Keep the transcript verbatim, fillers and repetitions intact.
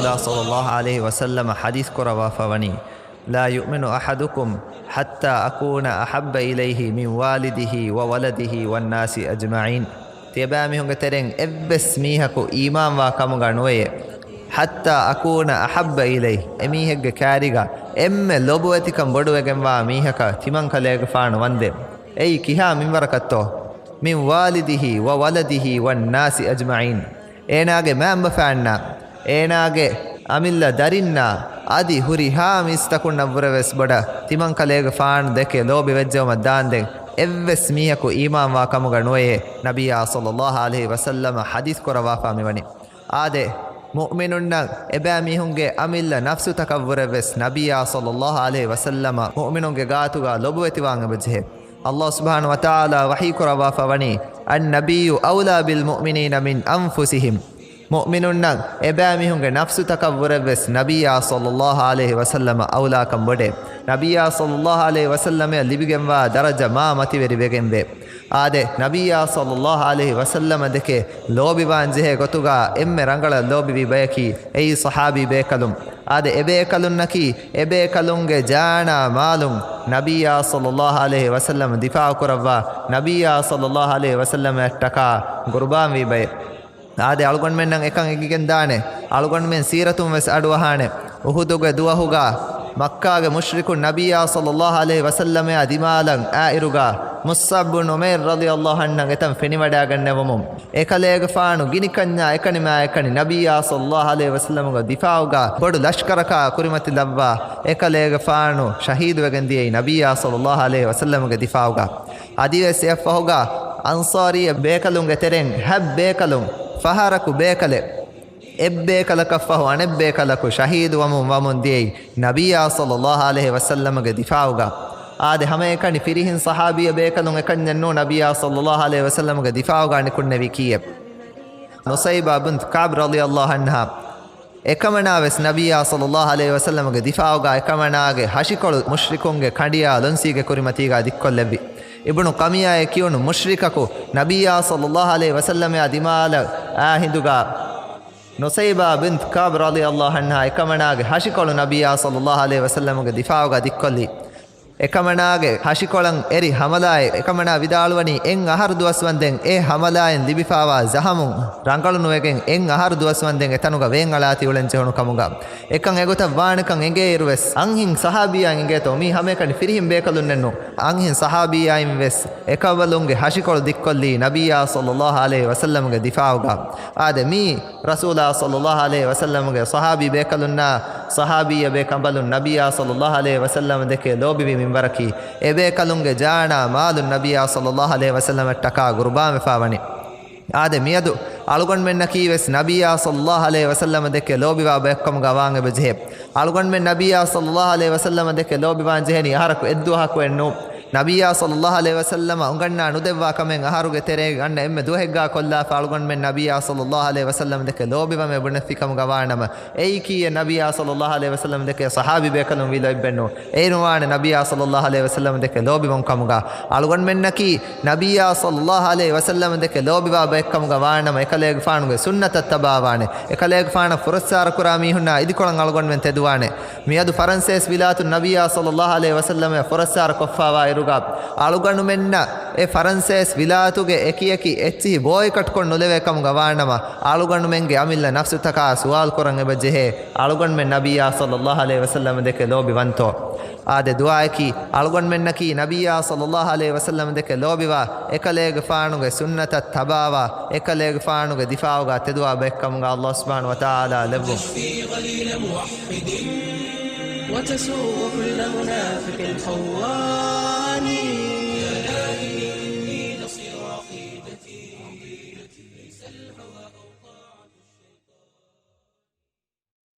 ރަސޫލާ ޞައްލައްލާހު ޢަލައިހި ވަސައްލަމަ ޙަދީޘް ކުރައްވާފަ ވަނީ، "لا يؤمن أحدكم حتى أكون أحب إليه من والده وولده والناس أجمعين." ތިޔަބައިމީހުންގެ ތެރެއިން އެއްވެސް މީހަކު އީމާންވާ ކަމުގަ ނުވެޔޭ. "حتى أكون أحب إليه." އެމީހެއްގެ ކާރިގަ އެންމެ ލޮބުވެތިކަން ބޮޑުވެގެންވާ މީހަކަށް ތިމަންކަލޭގެފާނު ވަންދެން. އެއީ ކިހާ މިންވަރަކަށްތޯ؟ "من والده وولده والناس أجمعين." އޭނާގެ މައިންބަފައިންނާ، އޭނާގެ އަމިއްލަ ދަރިންނާ، އަދި ހުރިހާ މީސްތަކުންނަށްވުރެވެސް ބޮޑަށް ތިމަންކަލޭގެފާނު ދެކެ ލޯބިވެއްޖެއުމަށް ދާންދެން އެއްވެސް މީހަކު އީމާންވާ ކަމުގަ ނުވެޔޭ، ނަބިއްޔާ ޞައްލައްލާހު ޢަލައިހި ވަސައްލަމަ ޙަދީޘް ކުރައްވާފާ މިވަނީ. އާދެ، މުއުމިނުންނަށް އެބައިމީހުންގެ އަމިއްލަ ނަފްސުތަކަށްވުރެވެސް ނަބިއްޔާ ޞައްލައްލާހު ޢަލައިހި ވަސައްލަމަ މުއުމިނުންގެ ގާތުގަ ލޮބުވެތިވާން އެބަޖެހޭ. ﷲ ސުބްޙާނަހު ވަތަޢާލާ ވަޙީ ކުރައްވާފަ ވަނީ، "النبي أولى بالمؤمنين من أنفسهم." މުއުމިނުންނަށް އެބައިމީހުންގެ ނަފްސުތަކަށްވުރެވެސް ނަބިއްޔާ ޞައްލައްލާހު ޢަލައިހި ވަސައްލަމަ އައުލާކަން ބޮޑޭ. ނަބިއްޔާ ޞައްލައްލާހު ޢަލައިހި ވަސައްލަމައަށް ލިބިގެންވާ ދަރަޖަ މާ މަތިވެރިވެގެންވޭ. އާދެ، ނަބިއްޔާ ޞައްލައްލާހު ޢަލައިހި ވަސައްލަމަ ދެކެ ލޯބިވާންޖެހޭ ގޮތުގަ އެންމެ ރަނގަޅަށް ލޯބިވި ބަޔަކީ އެއީ ޞަޙާބީ ބޭކަލުން. އާދެ، އެބޭކަލުންނަކީ އެބޭކަލުންގެ ޖާނާ މާލުން ނަބިއްޔާ ޞައްލައްލާހު ޢަލައިހި ވަސައްލަމަ ދިފާޢު ކުރައްވާ، ނަބިއްޔާ ޞައްލައްލާހު ޢަލައިހި ވަސައްލަމައަށްޓަކާ ޤުރުބާންވީ ބައެއް. އާދެ، އަޅުގަނޑުމެންނަށް އެކަން އެނގިގެންދާނެ، އަޅުގަނޑުމެން ސީރަތުން ވެސް އަޑުއަހާނެ. އުޙުދުގެ ދުވަހުގަ މައްކާގެ މުޝްރިކުން ނަބިއްޔާ ޞައްލައްލާހު ޢަލައިހި ވަސައްލަމައާ ދިމާލަށް އާއިރުގަ މުޞްޢަބް ބުން ޢުމައިރު ރަޟިޔައްލާހު ޢަންހަށް އެތަން ފެނިވަޑައިގަންނެވުމުން، އެކަލޭގެފާނު ގިނިކަންޏާ އެކަނިމާއެކަނި ނަބިއްޔާ ޞައްލައްލާހު ޢަލައިހި ވަސައްލަމުގެ ދިފާޢުގަ ބޮޑު ލަޝްކަރަކާ ކުރިމަތިލައްވާ، އެކަލޭގެފާނު ޝަހީދުވެގެން ދިޔައީ ނަބިއްޔާ ޞައްލައްލާހު ޢަލައިހި ވަސައްލަމުގެ ދިފާޢުގަ. އަދިވެސް އެއަށްފަހުގަ އަންޞާރީ ބޭކަލުންގެ ތެރެއިން ހަތް ބޭކަލުން ފަހަރަކު ބޭކަލެއް، އެއްބޭކަލަކަށްފަހު އަނެއްބޭކަލަކު ޝަހީދުވަމުން ވަމުން ދިޔައީ ނަބިއްޔާ ޞައްލައްލާހު ޢަލައިހި ވަސައްލަމުގެ ދިފާޢުގަ. އާދެ، ހަމައެކަނި ފިރިހެން ޞަޙާބީ ބޭކަލުން އެކަންޏެއްނޫ ނަބިއްޔާ ޞައްލައްލާހު ޢަލައިހި ވަސައްލަމުގެ ދިފާޢުގަ ނިކުންނެވީ ކީއެއް؟ ނުޞައިބާ ބިންތު ކަޢްބް ރަޟިޔައްލާހު ޢަންހާ އެކަމަނާ ވެސް ނަބިއްޔާ ޞައްލައްލާހު ޢަލައިހި ވަސައްލަމުގެ ދިފާޢުގަ އެކަމަނާގެ ހަށިކޮޅު މުޝްރިކުންގެ ކަނޑިއާ ލޮންސީގެ ކުރިމަތީގަ ދިއްކޮށްލެއްވި. އިބްނު ޤަމިޔާއޭ ކިޔުނު މުޝްރިކަކު ނަބިއްޔާ ޞައްލައްލާހު ޢަލައިހި ވަސައްލަމައާ ދިމާލަށް އާ ހިނދުގަ ނުޞައިބާ ބިންތު ކަޢްބް ރަޟިޔައްލާހު ޢަންހާ އެކަމަނާގެ ހަށިކޮޅު ނަބިއްޔާ ޞައްލައްލާހު ޢަލައިހި ވަސައްލަމުގެ ދިފާޢުގަ ދިއްކޮށްލީ. އެކަމަނާގެ ހަށިކޮޅަށް އެރި ހަމަލާއެއް. އެކަމަނާ ވިދާޅުވަނީ، އެއް އަހަރު ދުވަސް ވަންދެން އެ ހަމަލާއިން ލިބިފާވާ ޒަހަމުން ރަނގަޅުނުވެގެން އެއް އަހަރު ދުވަސް ވަންދެން އެތަނުގަ ވޭން އަޅާތީ އުޅެން ޖެހުނު ކަމުގަ. އެކަން އެގޮތަށް ވާނެކަން އެނގޭއިރުވެސް، އަންހެން ޞަޙާބީއާއަށް އެނގޭތޯ މީ ހަމައެކަނި ފިރިހެން ބޭކަލުންނެއްނު؟ އަންހެން ޞަޙާބީއާއިން ވެސް އެކަބަލުންގެ ހަށިކޮޅު ދިއްކޮށްލީ ނަބިއްޔާ ޞައްލައްލާހު ޢަލައިހި ވަސައްލަމުގެ ދިފާޢުގަ. އާދެ، މީ ރަސޫލާ ޞައްލައްލާހު ޢަލައިހި ވަސައްލަމުގެ ޞަޙާބީ ބޭކަލުންނާ ޞަޙާބީއްޔަ ބޭކަނބަލުން ނަބިއްޔާ ޞައްލައްލާހު ޢަލައިހި ވަސައްލަމަ ދެކެ ލޯބިވި މިންވަރަކީ، އެބޭކަލުންގެ ޖާނާ މާލުން ނަބިއްޔާ ޞައްލައްލާހު ޢަލައިހި ވަސައްލަމައަށްޓަކާ ޤުރުބާންވެފާވަނީ. އާދެ، މިއަދު އަޅުގަނޑުމެންނަކީވެސް ނަބިއްޔާ ޞައްލައްލާހު ޢަލައިހި ވަސައްލަމަ ދެކެ ލޯބިވާ ބަޔަކުކަމުގަ ވާން އެބަޖެހޭ. އަޅުގަނޑުމެން ނަބިއްޔާ ޞައްލައްލާހު ޢަލައިހި ވަސައްލަމަ ދެކެ ލޯބިވާން ޖެހެނީ އަހަރަކު އެއްދުވަހަކު އެއްނޫން. ނަބިއްޔާ ޞައްލައްލާހު ޢަލައިހި ވަސައްލަމަ އުނގަންނާ ނުދެއްވާ ކަމެއް އަހަރުގެ ތެރޭގަ އަންނަ އެންމެ ދުވަހެއްގާ ކޮށްލާފަ އަޅުގަނޑުމެން ނަބިއްޔާ ޞައްލައްލާހު ޢަލައިހި ވަސައްލަމަ ދެކެ ލޯބިވަމޭ ބުނެފި ކަމުގަ ވާނަމަ، އެއީ ކީއްޔެއް؟ ނަބިއްޔާ ޞައްލައްލާހު ޢަލައިހި ވަސައްލަމަ ދެކެ ޞަޙާބީ ބޭކަލުން ވީ ލޯތްބެއްނު. އޭރު ވާނެ ނަބިއްޔާ ޞައްލައްލާހު ޢަލައިހި ވަސައްލަމަ ދެކެ ލޯބިވުން ކަމުގަ. އަޅުގަނޑުމެންނަކީ ނަބިއްޔާ ޞައްލައްލާހު ޢަލައިހި ވަސައްލަމަ ދެކެ ލޯބިވާ ބައެއްކަމުގަ ވާނަމަ، އެކަލޭގެފާނުގެ ސުންނަތަށް ތަބާވާނެ. އެކަލޭގެފާނަށް ފުރައްސާރަ ކުރާ މީހުންނާ އިދިކޮޅަށް އަޅުގަނޑުމެން ތެދުވާނެ. މިއަދު ފަރަންސޭސް ވިލާތުން ނަބިއްޔާ ޞައްލައްލާހު ޢަލައިހި ވަސައްލަމަ ފުރައްސާރަ ކޮށްފާވާ އިރުގަ، އަޅުގަނޑުމެންނަށް އެ ފަރަންސޭސް ވިލާތުގެ އެކިއެކި އެއްޗިހި ބޯއިކަޓްކޮށް ނުލެވޭ ކަމުގަ ވާނަމަ، އަޅުގަނޑުމެންގެ އަމިއްލަ ނަފްސުތަކާ ސުވާލު ކުރަން އެބަޖެހޭ، އަޅުގަނޑުމެން ނަބިއްޔާ ޞައްލައްލާހު ޢަލައިހި ވަސައްލަމަ ދެކެ ލޯބިވަންތޯ؟ އާދެ، ދުޢާއަކީ، އަޅުގަނޑުމެންނަކީ ނަބިއްޔާ ޞައްލައްލާހު ޢަލައިހި ވަސައްލަމަ ދެކެ ލޯބިވާ، އެކަލޭގެފާނުގެ ސުންނަތަށް ތަބާވާ، އެކަލޭގެފާނުގެ ދިފާޢުގަ ތެދުވާ ބައެއްކަމުގަ ﷲ ސުބްޙާނަހު ވަތަޢާލާ ލެއްވުން. تشفي غليل موحد وتسوق كل منافق خوار.